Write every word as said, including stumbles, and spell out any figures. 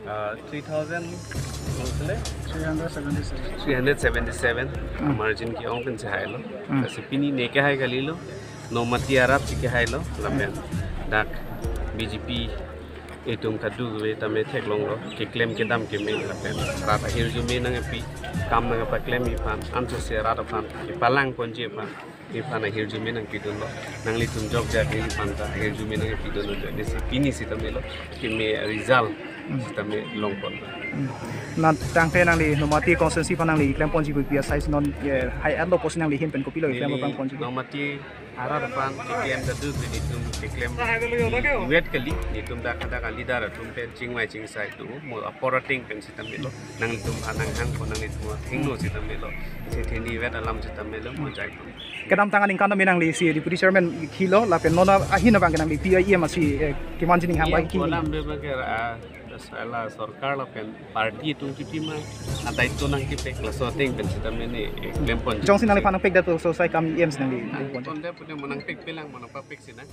Uh, three thousand, three hundred seventy-seven. Three hundred seventy-seven. Hmm. Margin ke-ong pen si hailo. Hmm. Lasi pini ne kehai kalilo. Nomati arat si kehailo. Lapen dak B J P itum kadokave tame theklonglo. Keklem kedam keme lapen rat ahirjume nangkepi, kam nangkepaklemji aphan, ansose rat aphan kepalangponji aphan, nephan ahirjume nangpidunlo. Nanglitum jokjak neliphan ta ahirjume nangpidunlo. Lasi pini sitame lo, keme result sitame longpon. Hmm. Na tangte nangli Nomati constituency aphan nangli klemponji pu pi asai si non, eh, hai-etlo pusi nangli ahin pen kopilo klem Neli pangponji? Nomati arat aphan keklem kadokave netum keklem vet kali, netum dak hadak a-leader atum pen chingvai chingsai do, mo apor ateng pen sitame lo, nanglitum aphan nanghangpo, nanglitum athengno sitame lo, setheni vet alam sitame lo, mo jaipo. Kedamtang aningkan tame nangli si deputy chairman helo, lapen non ahin abang ke nangli pi a-E M asi, eh, kemanji ninghang E M bai ki. Alam be bang ke, ah, das ala sorkar lapen party atum kipi ma, adai to nangkepek laso ateng pen sitame ne, eh, klempon. Jongsi nangliphan nangpek dak to so sai kam E M si nangli. Nang klempon. Konde pune mo nangpekpe lang, mo nangpapek si nang.